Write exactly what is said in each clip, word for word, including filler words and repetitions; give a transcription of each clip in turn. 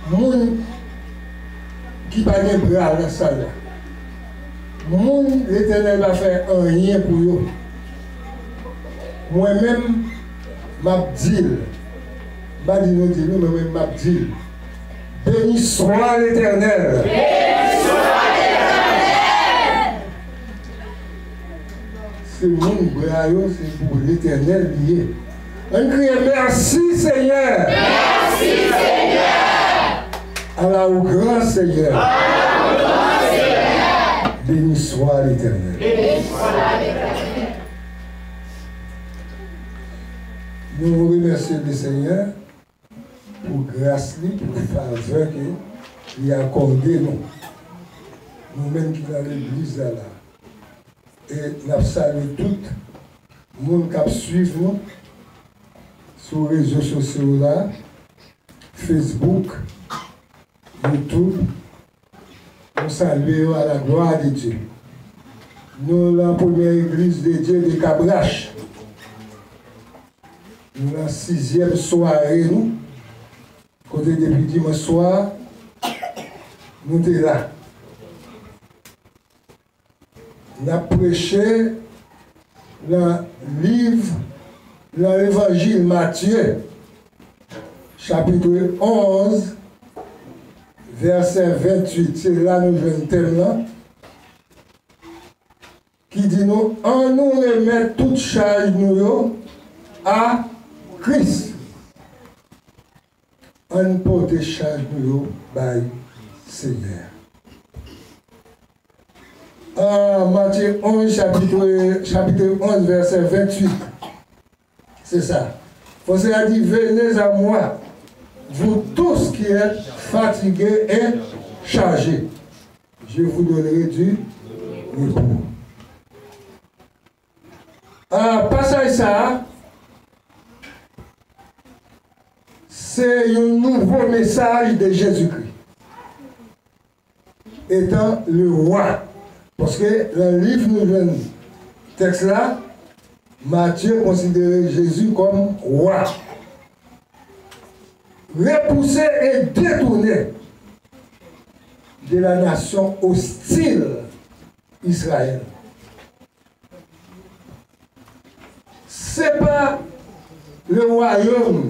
Moun ki pa gen bra nan sal la. Moun Letènèl pa fè anyen pou yo. Mwen menm, m ap di l. M pa di nou di l, non, men mwen menm, m ap di l. Beni swa Letènèl. Se moun bra yo, se pou Letènèl li ye. Ann kriye, mèsi, Senyè! Mèsi, Senyè! À la ou gran, Senyè! À la ou gran, Senyè! Beni swa Letènèl. Beni swa Letènèl. Nou remèsye Lesenyè pou gras li, pou favè ke li akòde nou. Nou menm ki nan legliz la la. E n ap salye tout moun k ap swiv nou sou rezo sosyo la, Facebook, YouTube. Nou salye yo à la gloire de Dieu. Nou lan premyè egliz de Dieu de Kabrach. Nou lan sizyèm sware nou. Kote depi dimanch swa, nou te la. N ap preche nan liv, nan levanjil Matye, chapit onz, vèsè venntuit. Se la nou jwenn tèm lan, ki di nou, ann nou remèt tout chaj nou yo a Kris. Ann pote chaj nou yo bay Senyè a. Ah, Matye onz, chapit, chapit onz, vèsè venntuit. Se sa. Fòse a di, venez à moi, vous tous qui êtes fatigués et chargés, je vous donnerai du repos. Ah, pasaj sa a, se yon nouvo mesaj de Jezikri. Etan le wa. Paske nan liv nou jwenn tèks la, Matye konsidere Jezi kòm wa. Repoussé et détourné de la nation hostile, Israël. Se pa le wayòm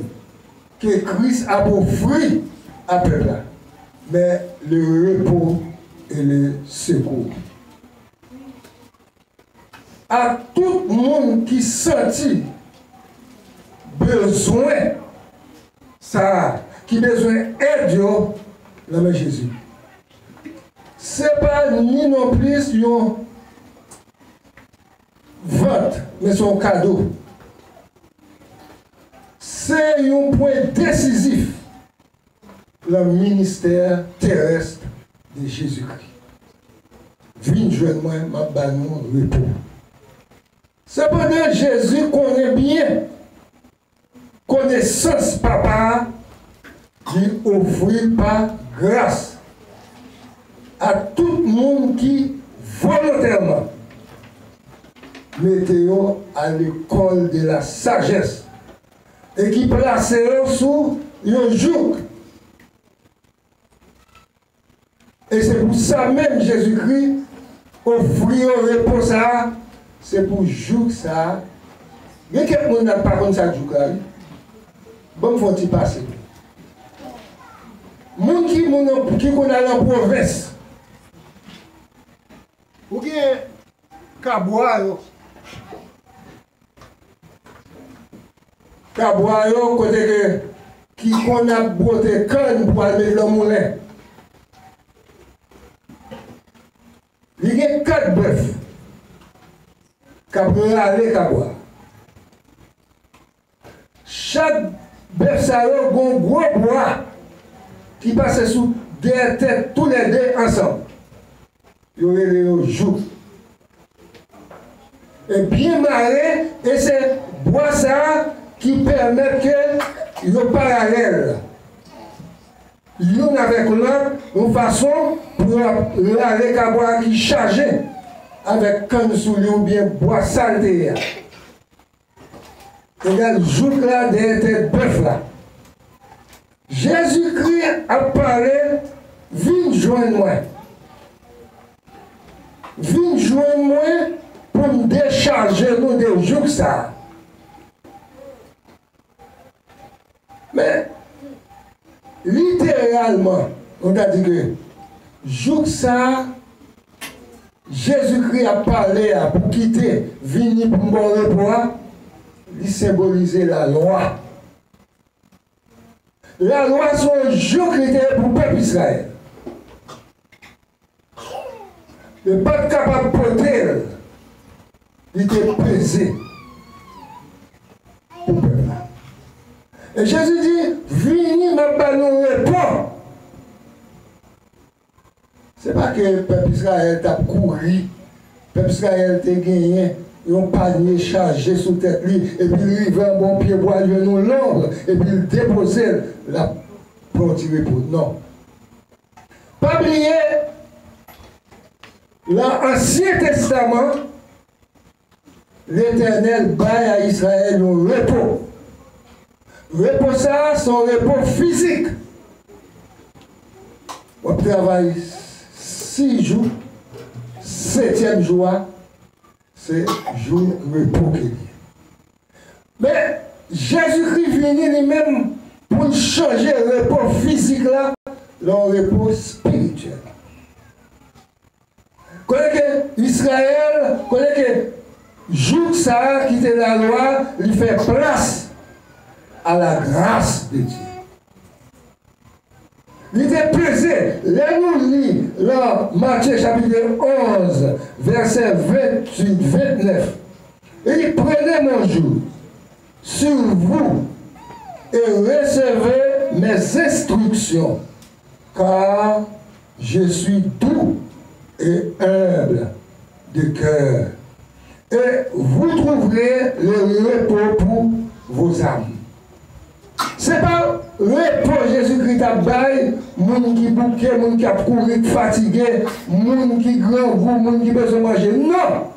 ke Kris ap ofri a pèp la, men le repo e le sekou. A tout moun ki santi bezwen sa a, ki bezwen èd yo nan men Jezi. Se pa ni nonplis yon vant, men se yon kado. Se yon pwen desizif nan ministè terès de Jezikri. Vin jwenn mwen, m ap ba nou repo. Sepandan, Jezi konnen byen konesans Papa a, li ofri l pa gras a tout moun ki volontèman mete yo à l'école de la sagesse e ki plase yo sou yon jouk. E se pou sa menm Jezikri ofri yo repo sa a, se pou jouk sa a. Gen kèk moun la k pa konn sa k jouk la, wi. Ban m fè yon ti pase. Moun ki, moun nan, ki konn al nan pwovens, ou gen kabwa yo. Kabwa yo, kote ke, ki konn ap bwote kann pou al met nan moulen. Li gen kat bèf k ap rale kabwa. Chak bèf sa yo gon gwo bwa ki pase sou dèyè tèt toulède ansanm. Yo rele yo jouk. E byen mare, e se bwa sa a ki pèmèt ke yo paralèl youn avèk lòt, yon fason pou yo ap rale kabwa ki chaje avèk kann sou li oubyen bwa sa l te ye a. Egal jouk la dèyè tèt bèf la. Jezikri ap pale, vin jwenn mwen. Vin jwenn mwen pou m dechaje nou de jouk sa a. Men, literalman, nou ta di ke jouk sa a, Jezikri ap pale a pou kite, vini pou m ba w repo a, li senbolize lalwa. Lalwa se yon jouk li te ye pou pèp Izrayèl. Yo pa t kapab pote l, li te peze pou pèp la. E Jezi di, vini, m ap ba nou repo. Se pa ke pèp Izrayèl t ap kouri. Pèp Izrayèl te genyen yon panye chaje sou tèt li, epi l rive anba yon pyebwa, l jwenn yon lonb, epi l depoze l, l ap pran yon ti repo. Non. Pa bliye, nan Ansyen Testaman, Letènèl bay a Izrayèl yon repo. Repo sa a, se yon repo fizik. W ap travay sis jou, setyèm jou a, se jou repo ke li ye. Men, Jezikri vini li menm pou l chanje repo fizik la nan yon repo espirityèl. Kote ke Izrayèl, kote ke jouk sa a ki te lalwa, li fè plas a la grâce de Dieu. Li te peze, lè nou li nan Matye chapit onz, vèsè venntuit, vennèf, li di, prenez mon joug sur vous et recevez mes instructions, car je suis doux et humble de cœur, et vous trouverez le repos pour vos âmes. Se pa repo Jezikri t ap bay moun ki bouke, moun ki ap kouri, k fatige, moun ki grangou, moun ki bezwen manje. Non!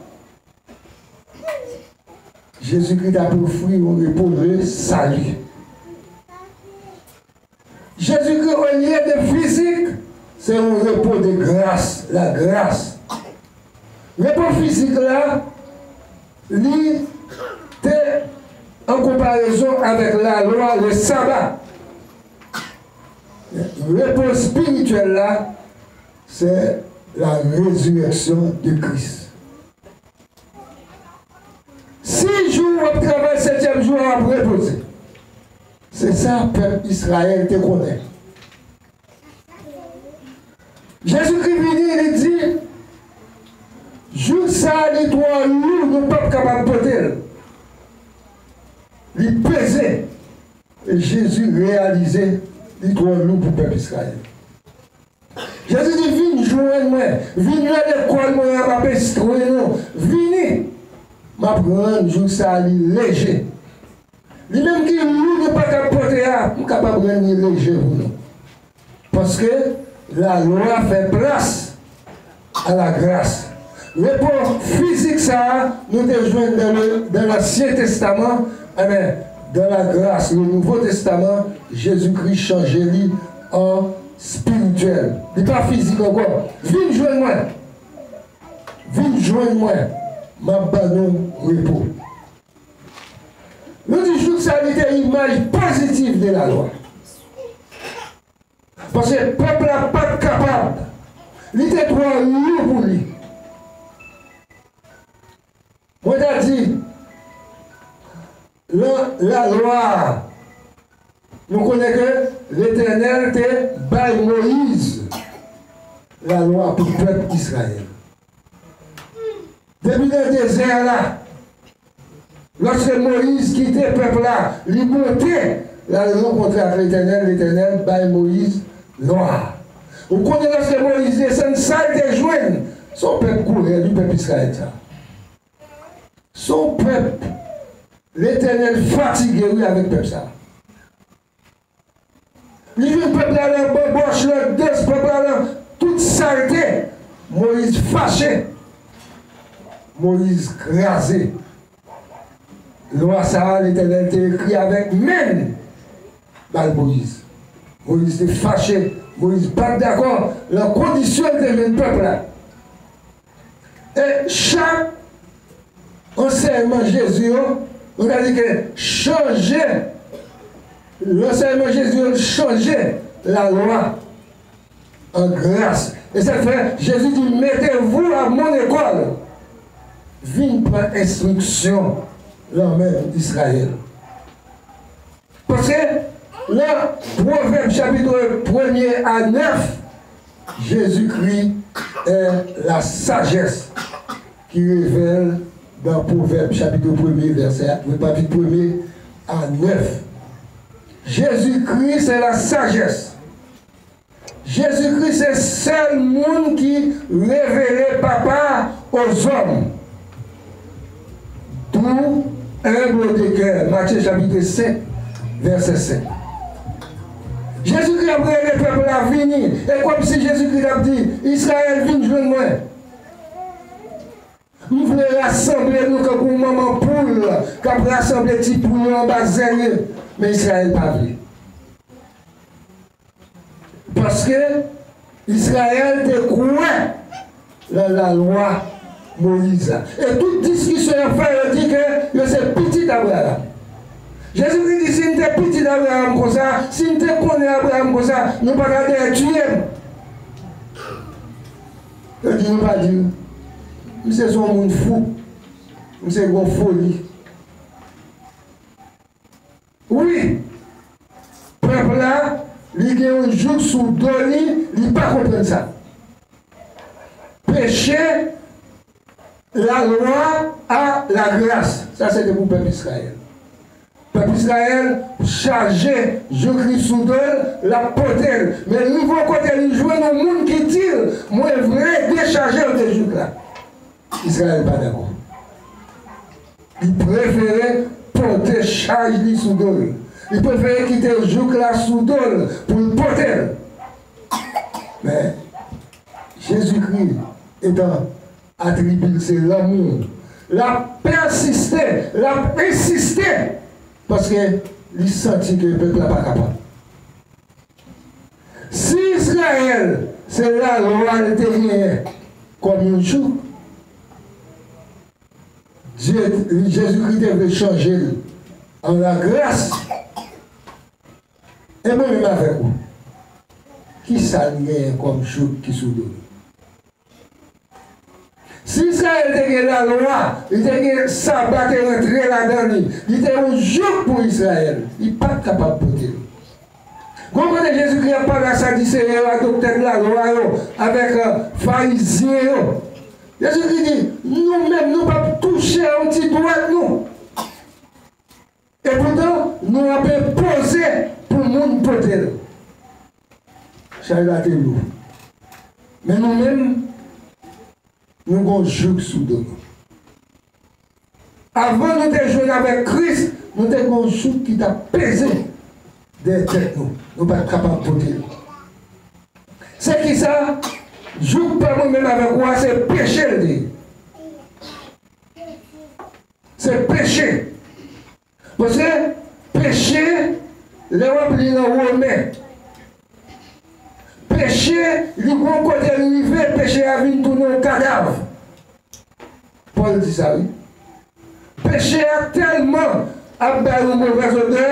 Jezikri t ap ofri yon repo de sali. Jezikri, olye de fizik, se yon repo de gras, la gras. Repo fizik la, li te an konparezon avèk lalwa, le saba. Repo espirityèl la, se la résurrection de Christ. Sis jou w ap travay, setyèm jou a w ap repoze. Se sa pèp Izrayèl te konnen. Jezikri vini, li di, jouk sa a li twò lou, nou p ap kapab pote l. Li peze. E Jezi reyalize li twò lou pou pèp Izrayèl. Jezi di, vin jwenn mwen, vin nan lekòl mwen an, m ap enstwi nou. Vini, m ap rann jouk sa a li leje. Li menm ki lou nou pa ka pote a, m kapab rann li leje pou nou. Paske lalwa fè plas a la gras. Repo fizik sa a, nou te jwenn dan le, dan Lansyen Testaman, enben, dan la gras, le Nouvo Testaman, Jezikri chanje li an espirityèl. Li pa fizik ankò. Vin jwenn mwen. Vin jwenn mwen. M ap ban nou repo. Nou di jouk sa li te imaj pozitif de lalwa. Paske pèp la pa t kapab. Li te twò lou pou li. Mwen ta di, lan lalwa a, nou konnen ke Letènèl te bay Moyiz lalwa pou pèp Izrayèl. Depi nan dezè a la, lòske Moyiz kite pèp la, li monte, l al rankontre ak Letènèl, Letènèl bay Moyiz lwa. Ou konnen lòske Moyiz desann, sa l te jwenn? Se yon pèp koulè, wi, pèp Izrayèl sa. Se yon pèp, Letènèl fatige, wi, avèk pèp sa. Li jwenn pèp la nan banbòch, nan dans, pèp la nan tout salte. Moyiz fache. Moyiz kraze. Lwa sa a, Letènèl te ekri avèk men l bay Moyiz. Moyiz te fache, Moyiz pa t dakò nan kondisyon l te jwenn pèp la. E chak ansèyman Jezi yo, nou ka di ke chanje, ansèyman Jezi yo chanje lalwa an gras. E sa k fè Jezi di, mettez-vous à mon école. Vin pran enstriksyon nan men Izrayèl. Paske nan Pwovèb chapit premye a nèf, Jezikri est la sagesse qui révèle dans Pwovèb chapit premye, vèsè, chapit premye a nèf. Jezikri se la sajès. Jezikri se sèl moun ki revele Papa aux hommes. Doux, humble de cœur. Matye chapit senk, vèsè senk. Jezikri ap rele pèp la vini. E kòmsi Jezikri t ap di, Izrayèl, vin jwenn mwen. M vle rasanble nou tankou manman poul k ap rasanble ti poul yo anba zèl li. Men Izrayèl pa vle. Paske Izrayèl te kwè nan lalwa Moyiz la. E tout diskisyon y ap fè, yo di ke yo se pitit Abraram. Jezikri di, si m te pitit Abraram konsa, si m te konnen Abraram konsa, nou pa ta dèyè tiye m. Yo di, nou pa di l. Misye se yon moun fou. Misye gen yon foli. Wi, pèp la, li gen yon jouk sou do li, li pa konprann sa. Péché, la loi à la grâce. Sa se te pou pèp Izrayèl. Pèp Izrayèl chaje jouk li sou do l, l ap pote l. Men rive yon kote li jwenn yon moun ki di l, mwen vle dechaje w de jouk la. Izrayèl pa dakò. Li prefere pote chaj li sou do l. Li prefere kite jouk la sou do l pou l pote l. Men, Jezikri, etan atribi l se lanmou, l ap pèsiste, l ap ensiste, paske li santi ke pèp la pa kapab. Si Izrayèl se lalwa l te genyen kòm yon jouk, Dye, Jezikri te vle chanje l an lagras. E mwen menm avèk ou, kisa n genyen kòm jouk ki sou do nou? Si Izrayèl te gen lalwa, li te gen saba te rantre ladan li, li te yon jouk pou Izrayèl, li pa t kapab pote l. Gon kote Jezikri ap pale a Sadiseyen yo, a doktè lalwa yo, avèk, eh, Farizyen yo. Jezikri di, nou menm, nou p ap touche yon ti dwèt nou. Epoutan, nou ap enpoze pou moun pote l. Chay la te lou. Men nou menm, nou gon jouk sou do nou. Avan nou te jwenn avèk Kris, nou te gon jouk ki t ap peze dèyè tèt nou. Nou pa t kapab pote l. Se kisa? Jouk pa mwen menm avèk ou a, se peche l te ye. Se peche. Paske peche, lè w ap li nan Women, peche, li gon kote li rive, peche a vin tounen yon kadav. Pòl di sa, wi. Peche a tèlman ap bay yon movèz odè,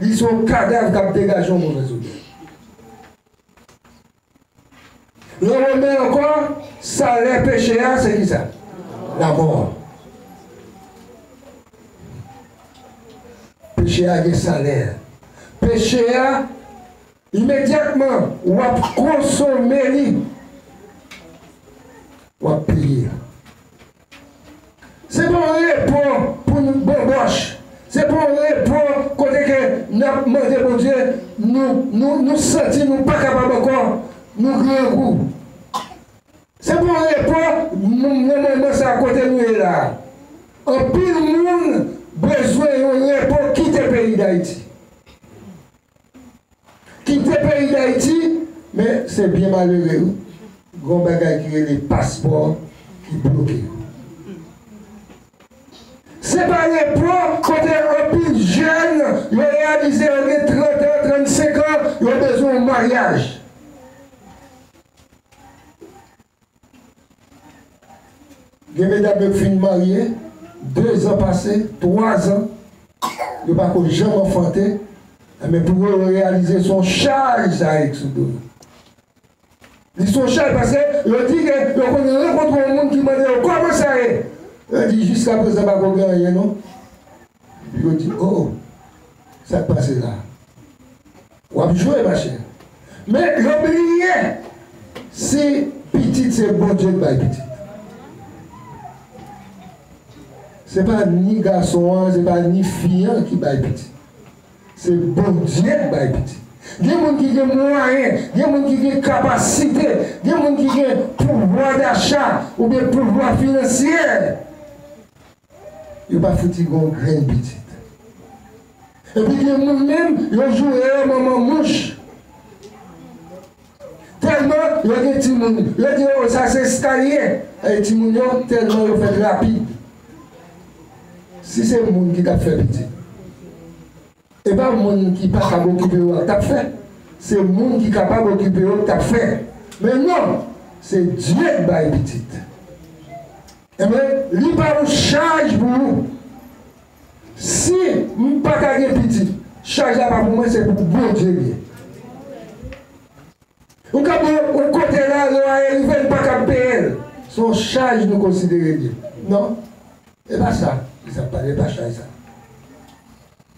li se yon kadav k ap degaje yon movèz odè. Nan Women ankò, salè peche a, se kisa? Lamò. Peche a gen salè. Peche a, imedyatman, w ap konsome li, w ap peye. Se pa yon repo pou nou banbòch. Se pa yon repo kote ke n ap mande Bondye, nou, nou, nou santi nou pa kapab ankò, nou grangou. Se pa yon repo, nou, nan moman sa kote nou ye la. Anpil moun bezwen yon repo kite peyi Dayiti. Kite peyi Dayiti, men se byen malere, wi. Gon bagay ki rele paspò ki bloke. Se pa repò kote anpil jèn yo reyalize yo gen trant an, trannsenk an, yo bezwen yon maryaj. Gen medam yo k fin marye, dezan pase, twazan, yo pa ko janm anfante, men pou yo, yo reyalize se yon chaj sa ye k sou do yo. Li se yon chaj paske yo di ke yo konn rankontre yon moun ki mande yo kòman sa ye. Yo di jiskaprezan pa ko gen anyen non. Epi yo di, o, sa k pase la? W ap jwe, machè. Men yo bliye, si pitit se Bondye k bay pitit. Se pa ni gason an, se pa ni fi an ki bay pitit. Se Bondye k bay pitit. Gen moun ki gen mwayen, gen moun ki gen kapasite, gen moun ki gen pouvwa dacha oubyen pouvwa finansyè. Yo pa fouti gen yon grenn pitit. Epi gen moun menm, yo joure yo manman mouch. Tèlman yo gen timoun, yo di, o, sa se eskalye. E timoun yo, tèlman yo fèt rapid. Si se moun ki t ap fè pitit, e pa moun ki pa kab okipe yo a k t ap fè. Se moun ki kapab okipe yo k t ap fè. Men non, se Dye k bay pitit. Ebyen, li pa yon chaj pou ou. Si m pa ka gen pitit, chaj la pa pou mwen, se pou Bondye l ye. Ou ka gen yon kote la, lè w a rive, l pa ka peye l. Se yon chaj nou konsidere l ye. Non, e pa sa. Li sa pale, e pa chaj sa.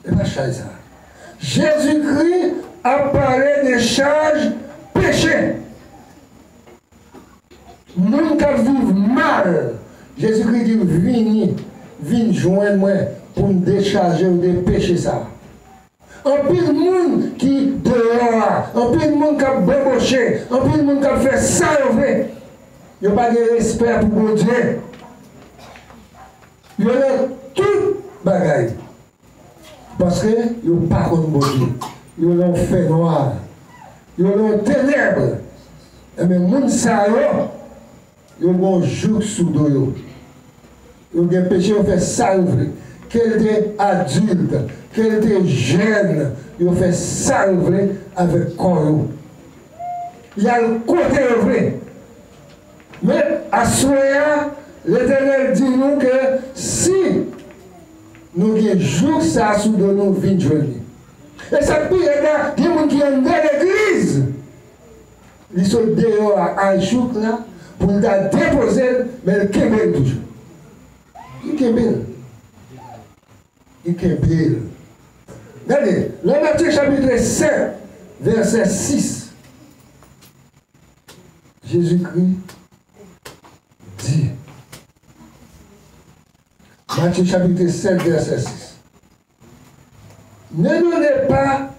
E pa chaj sa. Jezikri ap pale de chaj peche. Moun k ap viv mal, Jezikri di, vini, vin jwenn mwen pou m dechaje w de peche sa a. Anpil moun ki deyò a, anpil moun k ap banboche, anpil moun k ap fè sa yo vle, yo pa gen respè pou Bondye. Yo nan tout bagay. Paske yo pa konn Bondye. Yo nan yon fènwa. Yo nan yon tenèb. Ebyen, moun sa yo, yo gen yon jouk sou do yo. Yo gen peche, yo fè sa yo vle. Ke l te adilt, ke l te jèn, yo fè sa yo vle avèk kò yo. Y al kote yo vle. Men, aswè a, Letènèl di nou ke si nou gen jouk sa a sou do nou, vin jwenn li. E sa k pi rèd la, gen moun ki anndan legliz. Li sot deyò a, a jouk la, pou l ta depoze l, men l kenbe l toujou. Li kenbe l. Li kenbe l. Gade, nan Matye chapit sèt, vèsè sis, Jezikri di, Matye chapit sèt, vèsè sis, Ne donnez pas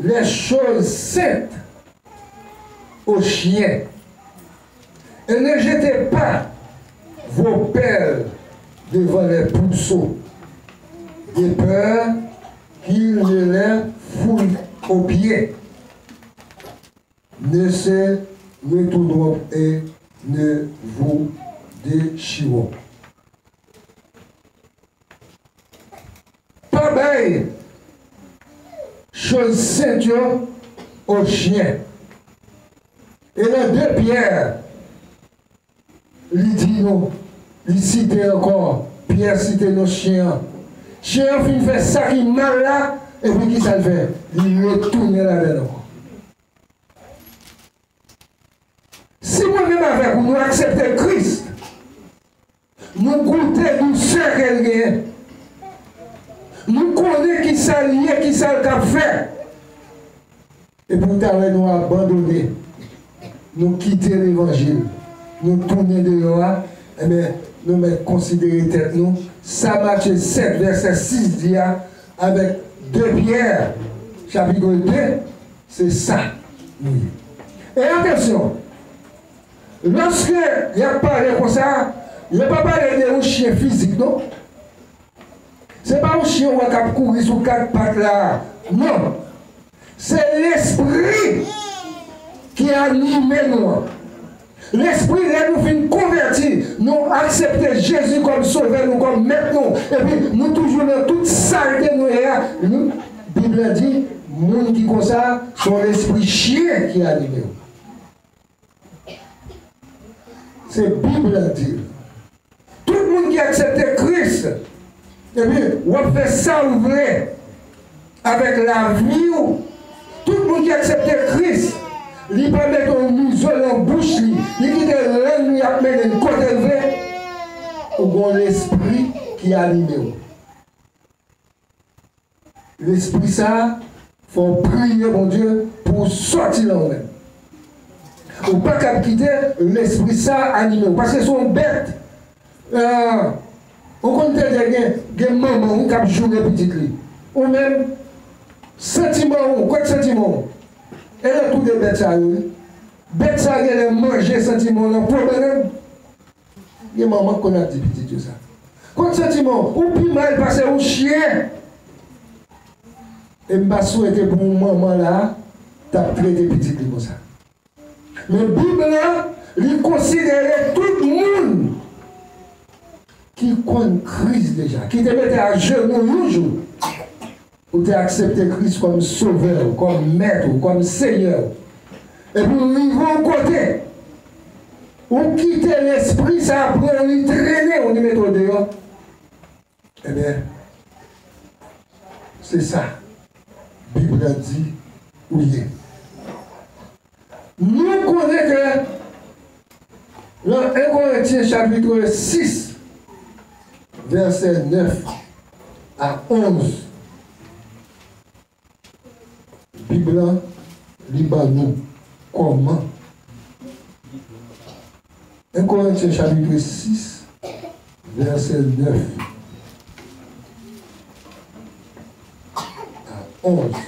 les choses saintes aux chiens, et ne jetez pas vos perles devant les pourceaux, de peur qu'ils ne les foulent aux pieds, ne se retourneront et ne vous déchireront. Pa bay choz sent yo o chen. E nan de Pyè, li di nou, li site ankò, Pyè site non chen an. Chen an fin fè sa ki mal la, epi ki sa l fè? Li retounen ladan l ankò. Si mwen menm avèk ou, nou aksepte Kris, nou goute dousè ke l genyen, nou konnen ki sa l ye, ki sa l kab fè, epi w ta wè nou abandone, nou kite levanjil, nou tounen deyò a, enben, nou mèt konsidere tèt nou, sa Matye sèt, vèsè sis di a, avèk de Pyè, chapit de, se sa nou ye. E atansyon, lòske y ap pale konsa, yo pa pale de yon chen fizik, non. Se pa yon chen w wè k ap kouri sou kat pat la, non. Se lespri ki anime nou an. Lespri, lè nou fin konvèti, nou aksepte Jezi kòm Sovè nou, kòm Mèt nou, epi nou toujou nan tout salte nou ye a, nou, Bib la di, moun ki konsa, se yon lespri chen ki anime w. Se Bib la di l. Tout moun ki aksepte Kris, epi w ap fè sa w vle avèk lavi w. Tout moun ki aksepte Kris, li pa mete yon mizo nan bouch li, li kite lang li ap mennen l kote l vle. Ou gen yon lespri ki anime w. Lespri sa a, fò w priye Bondye pou w sòti nan ou menm. Ou pa kab kite lespri sa a anime w, paske se yon bèt. Ah, ou konn tande gen, gen manman wi k ap joure pitit li. Ou menm, santiman ou, kot santiman ou? E nan tou de bèt sa yo, wi. Bèt sa a genlè manje santiman w nan po bannann. Gen manman k konn ap di pitit yo sa. Kot santiman w? Ou pi mal pase yon chen. E m pa swete pou yon manman la a t ap trete pitit li konsa. Men Bib la, li konsidere tout moun ki konn Kris deja, ki te mete ajenou yon jou, ou te aksepte Kris kòm Sovè w, kòm Mèt ou, kòm Senyè w, epi w rive yon kote, ou kite lespri sa a pran w, li trennen w, li mete w deyò. Ebyen, se sa Bib la di ou ye. Nou konnen ke nan en Korentyen chapit sis, vèsè nèf a onz, Bib la, li ban nou kòman. En Korentyen chapit sis, vèsè nèf a onz.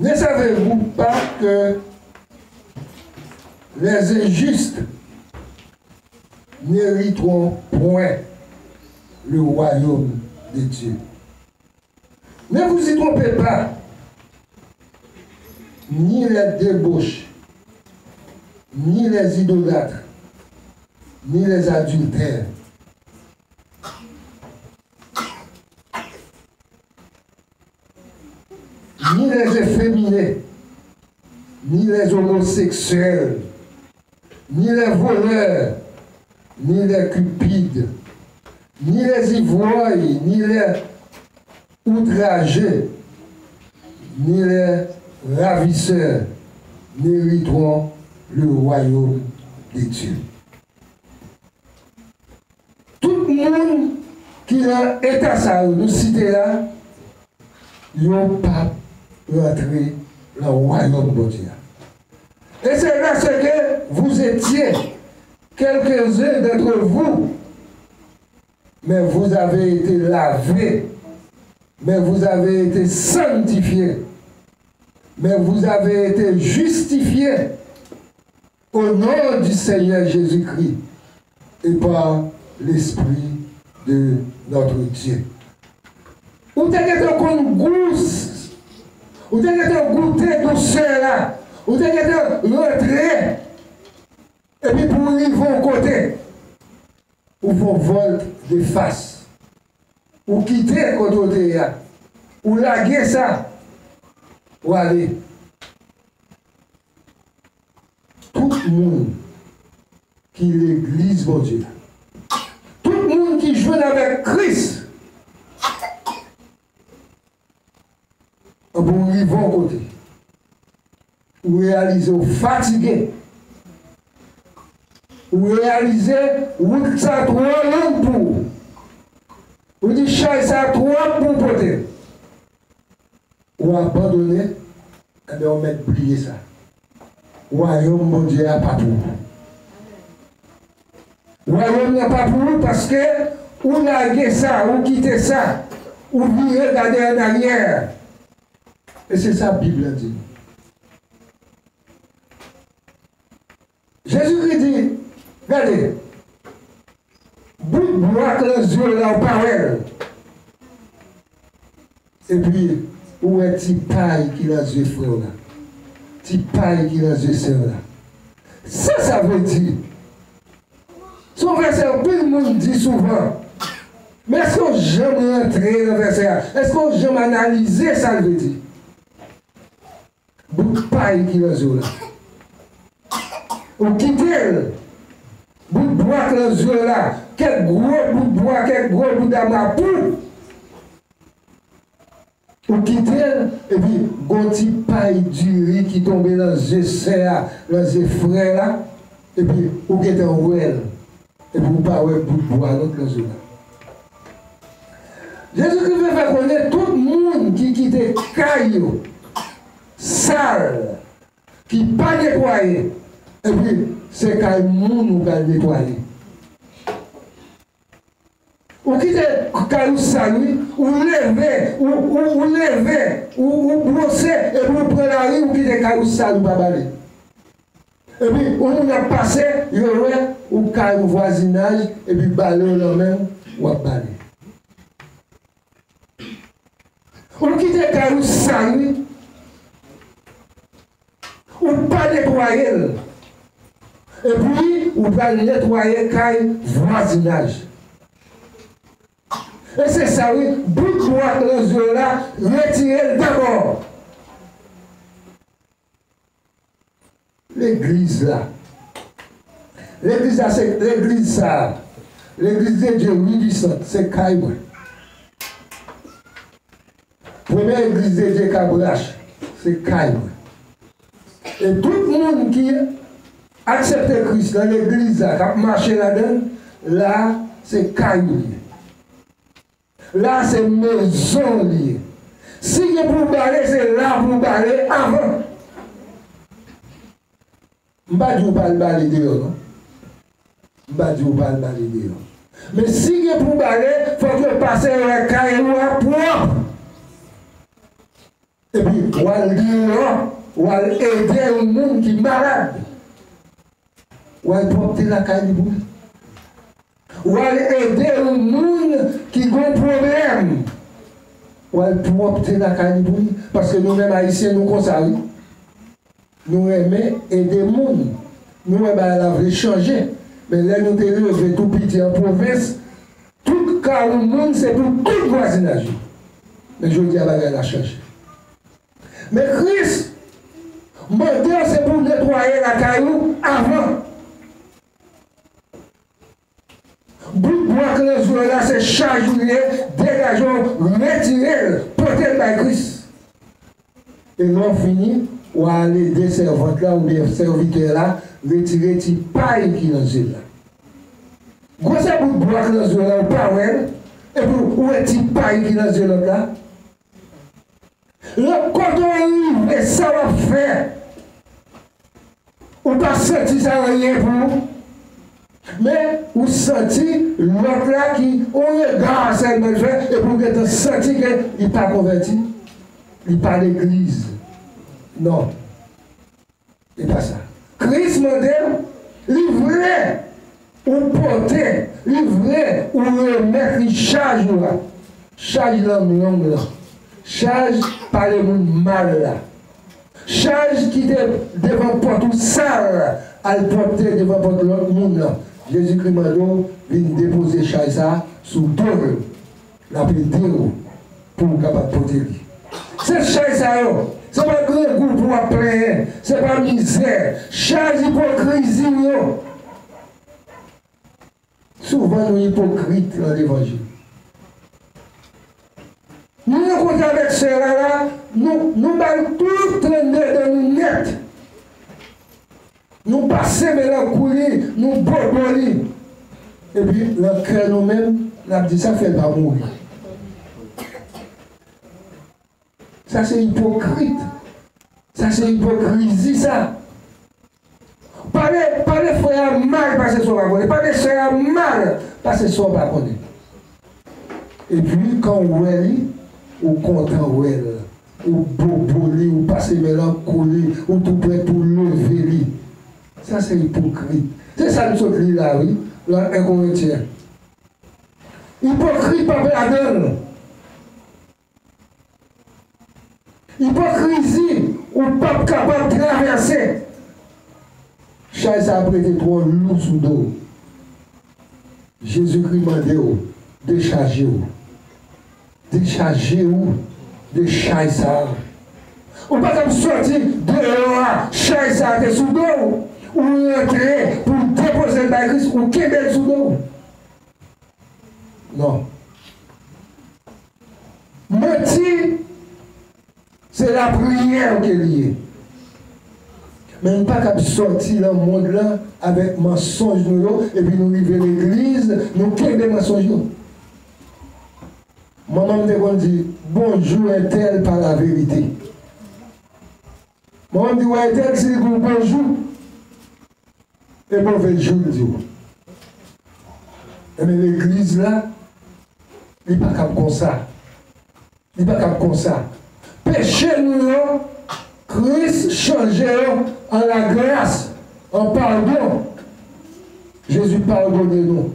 Ne savez-vous pas que les injustes n'hériteront point le royaume de Dieu? Ne vous y trompez pas, ni les débauches, ni les idolâtres, ni les adultères, ni les efféminés, ni les homosexuels, ni les voleurs, ni les cupides, ni les ivrognes, ni les outrageux, ni les ravisseurs n'hériteront le royaume de Dieu. Tout moun ki nan eta sa yo nou site la, yo p ap rantre nan wayòm Bondye a. Et c'est là ce que vous étiez, quelques-uns d'entre vous, mais vous avez été lavés, mais vous avez été sanctifiés, mais vous avez été justifiés au nom du Seigneur Jésus-Christ et par l'Esprit de notre Dieu. Ou te gentan konn gou, ou te gentan goute dousè la, ou te gentan rantre, epi pou w rive yon kote, ou fè yon volte face. Ou kite kote w te ye a. Ou lage sa. Ou ale. Tout moun ki legliz Bondye a, tout moun ki jwenn avèk Kris, anben w rive yon kote, ou reyalize w fatige, ou reyalize wout sa twò long pou ou, ou di chay sa twòp pou w pote. Ou abandone, enben, ou mèt bliye sa. Wayòm Bondye a pa pou ou. Wayòm nan pa pou ou paske ou lage sa, ou kite sa, ou vire gade an aryè. E se sa Bib la di nou. Jezikri di, gade, bout bwa k nan zye w la, ou pa wè l. Epi, ou wè ti pay ki nan zye frè w la. Ti pay ki nan zye sè w la. Sa sa vle di? Se yon vèsè anpil moun di souvan. Men èske w janm rantre nan vèsè a? Èske w janm analize sa l vle di? Bout pay ki nan zye w la. Ou kite l. Bout bwa k nan zye w la. Kèk gwo bout bwa, kèk gwo bout damapou. Ou kite l, epi gon ti pay diri ki tonbe nan zye sè a, nan zye frè la, epi ou gentan wè l, epi ou pa wè bout bwa non k nan zye w la. Jezikri vle fè konnen tout moun ki kite kay yo sal, ki pa netwaye, epi se kay moun ou pral netwaye. Ou kite kay ou sal, wi, ou leve, ou, ou, ou leve, ou, ou bwose, epi ou pran lari, ou kite kay ou sal, ou pa bale. Epi, yon moun ap pase, yo wè ou kay ou vwazinaj, epi bale w nan men w, w ap bale. Ou kite kay ou sal, wi. Ou pa netwaye l. Epi, ou pral netwaye kay vwazinaj. E se sa, wi, bout bwa k nan zye w la, retire l dabò. Legliz la. Legliz la, se legliz sa a. Legliz de Dye Ridisant, se kay mwen. Premye legliz de Dye Kabrach, se kay mwen. E tout moun ki aksepte Kris nan legliz la, k ap mache ladan l, la, se kay ou li ye. La, se mezon li ye. Si gen pou w bale, se la pou w bale avan. M pa di w pa al bale deyò, non. M pa di w pa al bale deyò. Men si gen pou w bale, fòk yo pase yo wè kay ou a pwòp. Epi, w al deyò, w al ede yon moun ki malad. W al pwòpte lakay li pou li. W al ede yon moun ki gon pwoblèm. W al pwòpte lakay li pou li. Paske nou menm Ayisyen, nou konsa, wi. Nou renmen ede moun. Nou wè bagay la vle chanje. Men lè nou te leve tou piti an pwovens, tout kay yon moun se pou tout vwazinaj yo. Men jodi a bagay la chanje. Men Kris mande w se pou w netwaye lakay ou avan. Bout bwa k nan zye w la, se chaj ou li ye, degaje w, retire l, pote l bay Kris. E lè w fini, w a al ede sèvant la oubyen sèvitè la retire ti pay ki nan zye l la. Gwosè bout bwa k nan zye w la, ou pa wè l, epi w wè ti pay ki nan zye lòt la. Lè kote w rive, sa w ap fè, ou pa santi sa anyen pou ou. Men, ou santi lòt la ki, yon rega sèlman l fè, epi w gentan santi ke li pa konvèti, li pa legliz. Non. E pa sa. Kris mande w, li vle ou pote, li vle ou remèt li chaj ou a. Chaj lanm long lan. Chaj pale moun mal la. Chaj kite devan pòt ou sal, al pwòpte devan pòt lòt moun nan. Jezikri mande w vin depoze chaj sa a sou do l. L ap ede w pou w kapab pote li. Se chay sa yo. Se pa grangou pou w ap plenyen. Se pa mizè. Chay ipokrizi w yo. Souvan nou ipokrit nan levanjil. Nou rankontre avèk sè la la, nou, nou ba l tout trannde dan nou nèt. Nou pase men nan kou li, nou bobo li. Epi, nan kè nou menm, n ap di, sa k fè l pa mouri. Sa se ipokrit. Sa se ipokrizi, sa. Pale, pale frè a mal pase sa w pa konnen. Pale sè a mal pase sa w pa konnen. Epi, kan w wè li, ou kontan wè l. Ou bobo li, ou pase men nan kou li, ou tou prè pou leve li. Sa se ipokrit. Se sa n sot li la, wi, nan en Korentyen. Ipokrit p ap ladan l. Ipokrizi, ou p ap kapab travèse. Chay sa ap rete twò lou sou do w. Jezikri mande w dechaje w. Dechaje w de chay sa a. Ou pa t ap soti deyò a, chay sa a te sou do w. Ou rantre pou w depoze l bay Kris, ou kenbe l sou do w. Non. Manti, se lapriyè ke li ye. Men nou pa kab sòti nan mond lan avèk mansonj nou yo, epi nou rive legliz, nou kenbe mansonj yo. Manman m te konn di, bonjou entèl pa la verite. Manman m di, wè entèl, si li di w bonjou, e move jou l di w. Ebyen, legliz la, li pa kab konsa. Li pa kab konsa. Peche nou yo, Kris chanje yo an lagras, an padon. Jezi padone nou.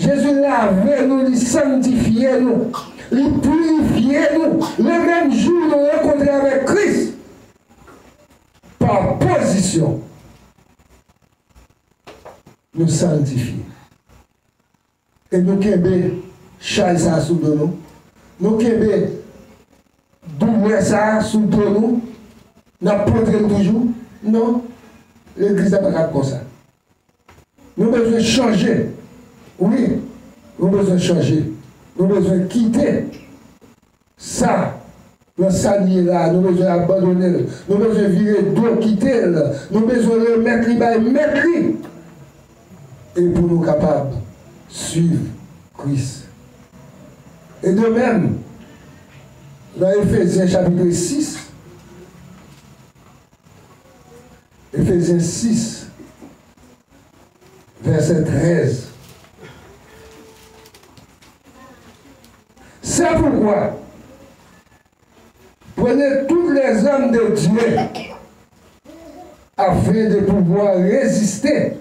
Jezi lave nou, li sanntifye nou, li pirifye nou. Le menm jou nou rankontre avèk Kris, pa pozisyon, nou sanntifye. E nou kenbe chay sa a sou do nou. Nou kenbe doulè sa a sou do nou. N ap pote l toujou. Non. Legliz la pa kab konsa. Nou bezwen chanje. Wi, nou bezwen chanje. Nou bezwen kite sa, nan sa n ye la, nou bezwen abandone l. Nou bezwen vire do kite l. Nou bezwen remèt li bay mèt li. E pou nou kapab swiv Kris. E de menm, nan Efezyen chapit sis, Efezyen sis, vèsè trèz. C'est pourquoi, prenez toutes les armes de Dieu afin de pouvoir résister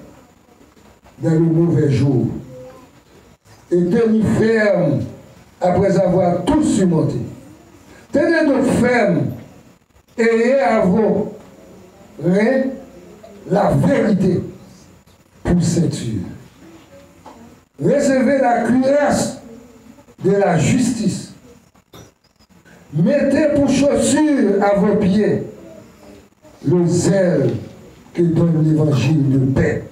dans le mauvais jour et tenir ferme après avoir tout surmonté. Tenez donc ferme. Ayez à vos reins la vérité pour ceinture. Recevez la cuirasse de la justice. Mettez pour chaussure à vos pieds le zèle que donne l'évangile de paix.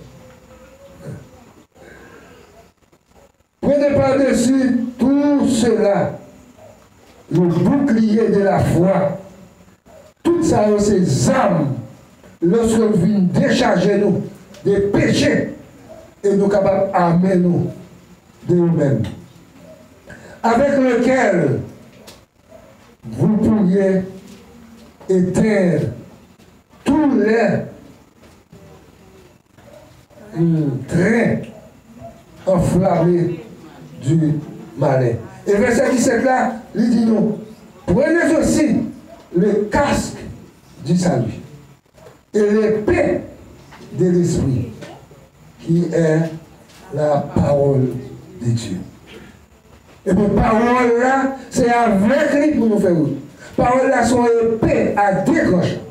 Prenez par-dessus tout cela le bouclier de la foi. Tout sa yo se zam lòske l vin dechaje nou de peche e nou kapab ame nou de yo menm. Avec lequel vous pourrez éteindre tous les train enflammé du malin. E vèsè disèt la, li di nou, prenez aussi le casque du salut et l'épée de l'esprit, qui est la parole de Dieu. Ebyen, pawòl la, se avèk li pou nou fè wout. Pawòl la se yon epe a de tranchan.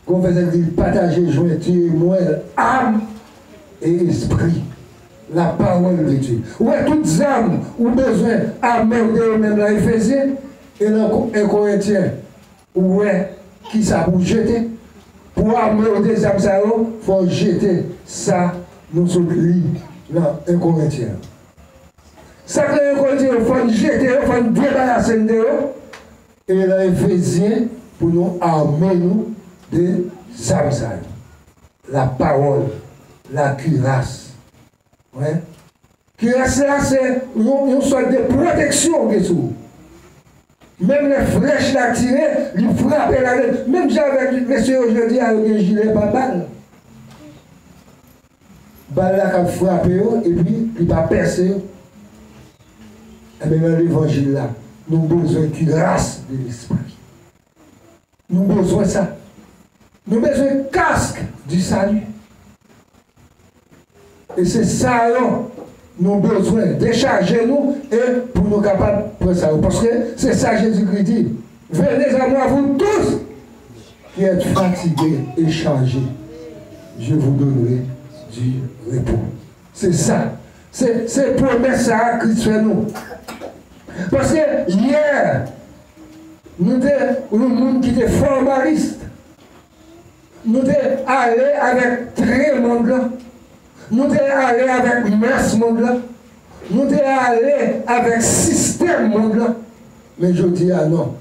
Konfè sa di, pataje jwenti mwen, am e espri. La parole de Dieu. Ou wè tout zam ou bezwen ame w de yo menm nan Efezyen e nan Ko-, en Korentyen. Ou wè kisa pou w jete. Pou w ame w de zam sa yo, fò w jete sa nou sot li nan en Korentyen. Sa k nan en Korentyen yo, fò n jete yo, fò n debarase n de yo. E nan Efezyen, pou nou ame nou de zam sa yo. La parole, la cuirasse. Wi. Kiras la, se yon, yon sòt de pwoteksyon ou gen sou ou. Menm lè flèch la tire, li frape ladan l. Menm jan avèk mesye yo jodi a, yo gen jilè pa bal. Bal la k ap frape yo, epi li pa pèse yo. Ebyen, nan levanjil la, nou bezwen kiras de lespri. Nou bezwen sa. Nou bezwen casque du salut. E se sa yo nou bezwen dechaje nou e pou nou kapab pran sa yo. Paske se sa Jezikri di, venez à moi, vous tous qui êtes fatigués et chargés, je vous donnerai du repos. Se sa. Se, se pwomès sa a Kris fè nou. Paske yè, nou te yon moun ki te fòmalis. Nou te ale avèk tren mond lan. Nou te ale avèk mès mond lan. Nou te ale avèk sistèm mond lan. Men jodi a, non.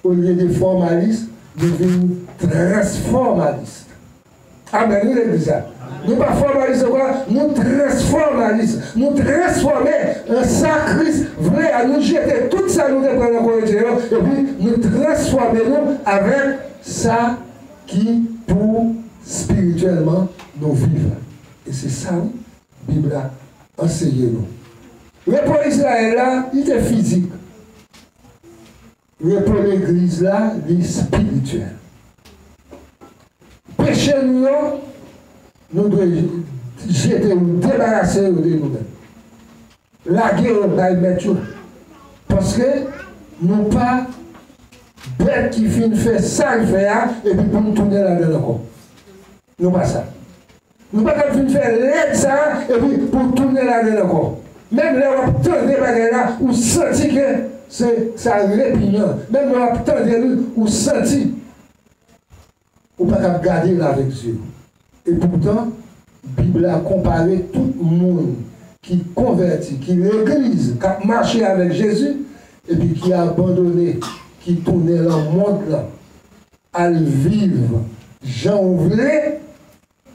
Olye de fòmalis, nou vin transfòmalis. Amèn, wi, legliz la. Nou pa fòmalis ankò, nou transfòmalis. Nou transfòme nan sa Kris vle a. Nou jete tout sa nou te pran nan Korentyen yo, epi nou transfòme nou avèk sa ki pou espirityèlman nou viv. E se sa, wi, Bib la anseye nou. Repo Izrayèl la, li te fizik. Repo legliz la, li espirityèl. Peche nou yo, nou dwe jete yo, debarase yo de nou menm. Lage yo bay mèt yo. Paske nou pa bèt ki fin fè sa l fè a, epi pou n tounen ladan l ankò. Nou pa sa. Nou pa t ap vin fè lèd sa a, epi pou w tounen ladan l ankò. Menm lè w ap tande bagay la, ou santi ke se, sa repinyan. Menm lè w ap tande l, ou santi. Ou pa t ap gade l avèk zye w. E poutan, Bib la konpare tout moun ki konvèti, ki legliz, k ap mache avèk Jezi, epi ki abandone, ki tounen nan mond lan, al viv jan w vle,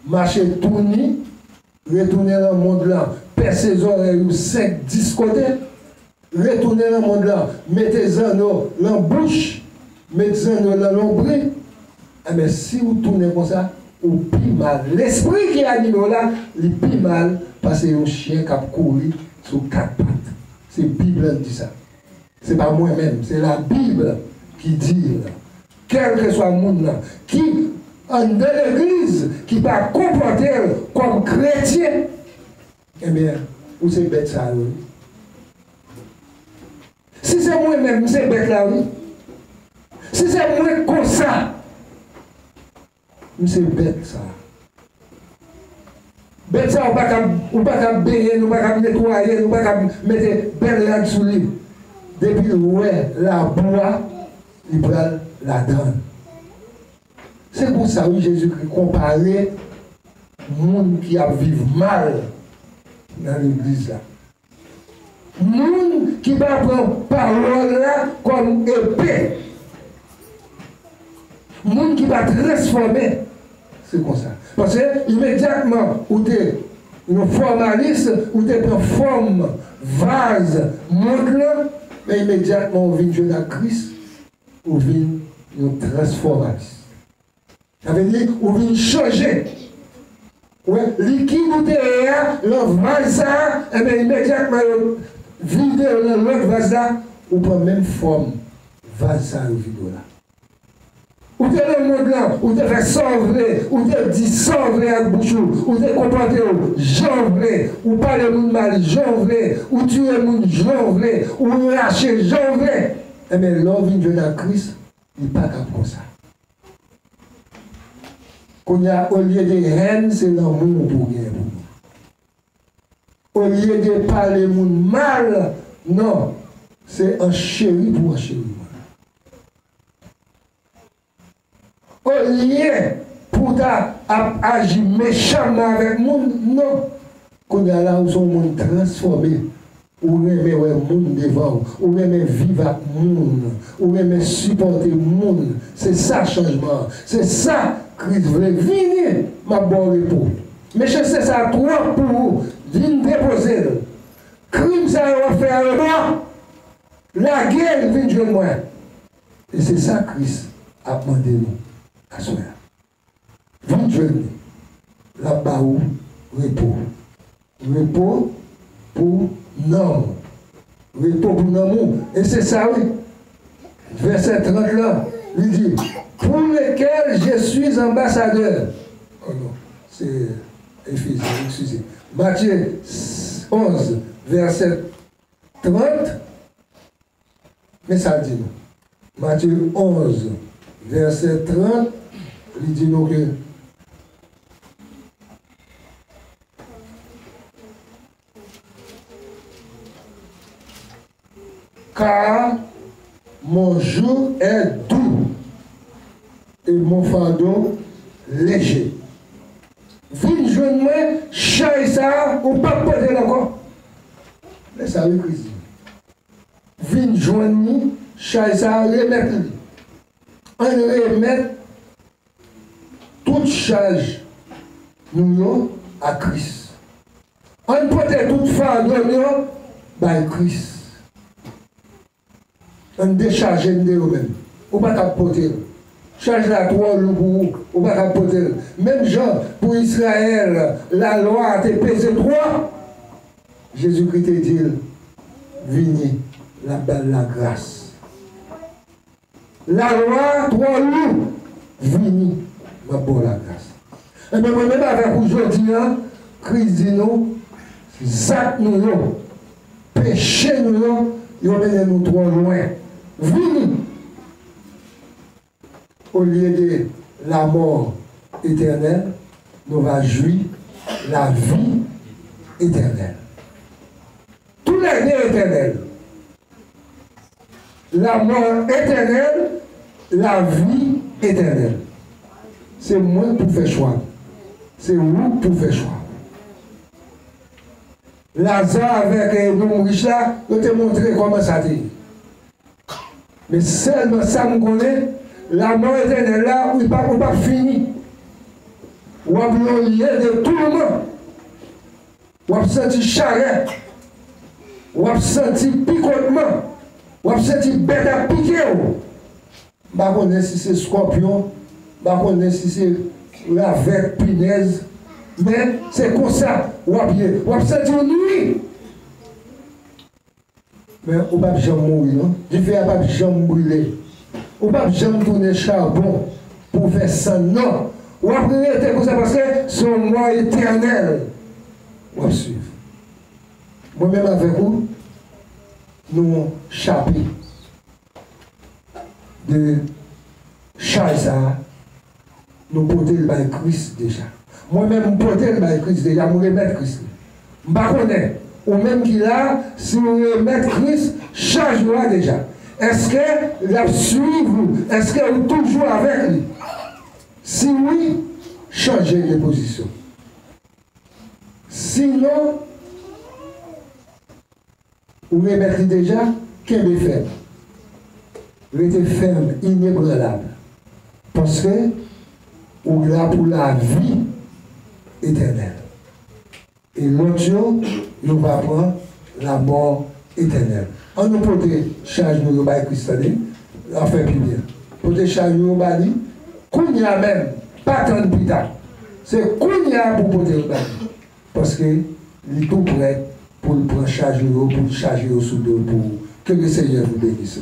mache tou ni, retounen nan mond lan, pèse zòrèy ou senk, dis kote, retounen nan mond lan, mete zanno nan bouch, met zanno nan lonbri, enben, si w tounen konsa, ou pi mal. Lespri ki anime w la, li pi mal pase yon chen k ap kouri sou kat pat. Se Bib la ki di sa. Se pa mwen menm, se Labib ki di l. Kèlkeswa moun nan ki anndan legliz, ki pa konpòte l kòm kretyen, ebyen, ou se bèt sa yo, wi. Si se mwen menm, m se bèt la, wi. Si se mwen konsa, m se bèt sa. Bèt sa, ou pa kab, ou pa kab benyen, ou pa kab netwaye, ou pa kab mete bèl rad sou li. Depi l wè labou a, li pral ladan l. Se pou sa, wi, Jezikri konpare moun ki ap viv mal nan legliz la. Moun ki pa pran pawòl la kòm epe. Moun ki pa transfòme. Se konsa. Paske imedyatman ou te yon fòmalis, ou te pran fòm vaz mond lan, men imedyatman ou vin jwenn ak Kris, ou vin yon transfòmalis. Sa vle di, ou vin chanje. Ou wè, likid ou te ye a, nan vaz sa a, enben, imedyatman yo vide yo nan lòt vaz la, ou pran menm fòm vaz sa yo vide w la. Ou te nan mond lan, ou te fè sa w vle, ou te di sa w vle ak bouch ou, ou te konpòte w jan w vle, ou pale moun mal jan w vle, ou tiye moun jan w vle, ou rache jan w vle. Enben, lè w vin jwenn ak Kris, li pa kab konsa. Kounye a, olye de hèn, se lanmou pou w genyen pou moun. Olye de pale moun mal, non, se an cheri pou w an cheri moun. Olye pou w ta ap aji mechanman avèk moun, non. Kounye a la, ou se yon moun transfòme. Ou renmen wè moun devan w. Ou renmen viv ak moun. Ou renmen sipòte moun. Se sa chanjman an. Se sa Kris vle. Vini, m ap ba w repo. Mechanste sa a twòp pou ou. Vin depoze l. Krim sa yo w ap fè a yo twòp. Lage l vin jwenn mwen. E se sa Kris ap mande nou aswè a. Vin jwenn li. L ap ba ou repo. Repo pou nanm ou. Repo pou nanm ou. E se sa, wi. Vèsè trant la, li di, pour lequel je suis anbasadè, oh non, se Efezyen, eskize. Matye onz, vèsè trant, men sa l di nou. Matye onz, vèsè trant, li di nou ke Car mon joug est doux et mon fardeau léger. Vin jwenn mwen, chay sa a, ou p ap pote l ankò. Men sa wi Kris di. Vin jwenn li, chay sa a, remèt li. Ann remèt tout chaj nou yo a Kris. Ann pote tout fado nou yo bay Kris. Ann dechaje n de yo menm. Ou pa kab pote l. Chaj la twò lou pou ou. Ou pa kab pote l. Menm jan pou Izrayèl, lalwa a te peze twò. Jezikri te di l, vini, l ap ba l lagras. Lalwa twò lou, vini, m ap ba w lagras. Ebyen, mwen menm avèk ou jodi a, Kris di nou, zak nou yo, peche nou yo, yo mennen nou twò lwen. Vini! Au lieu de la mort éternelle, nous va jouir la vie éternelle. Tous les deux éternels. La mort éternelle, la vie éternelle. Se mwen k pou fè chwa. Se ou k pou fè chwa. Laza avèk, eh, nonm rich la, yo te montre kòman sa te ye. Men sèlman sa m konnen, lamò etènèl la, ou p ap, ou p ap fini. W ap yon lye de touman. W ap santi chalè. W ap santi pikotman. W ap santi bèt ap pike w. M pa konnen si se skòpyon, m pa konnen si se ravèt, pinèz, men se konsa w ap ye. W ap santi w nwi. Men ou p ap janm mouri, non. Dife a p ap janm brile. Ou p ap janm tounen chabon pou w fè sann, non. W ap rete konsa paske se yon mò etènèl w ap swiv. Mwen menm avèk ou, nou chape de chay sa a, nou pote l bay Kris deja. Mwen menm, m pote l bay Kris deja, m remèt Kris li. M pa konnen, ou menm ki la, si w remèt Kris chaj ou a deja. Èske l ap swiv ou? Èske ou toujou avèk li? Si wi, chanje de pozisyon. Sinon, ou remèt li deja, kenbe fèm. Rete fèm, inebranlab. Paske ou la pou lavi etènèl. E lòt yo, yo va pran lamò etènèl. Ann nou pote chaj nou yo bay Kris, tande? L ap fè pi byen. Pote chaj nou yo ba li kounye a menm, pa tann pita. Se kounye a pou w pote yo ba li. Paske li tou prè pou l pran chaj ou yo, pou l chaje yo sou do l pou ou. Que le Seigneur vous bénisse.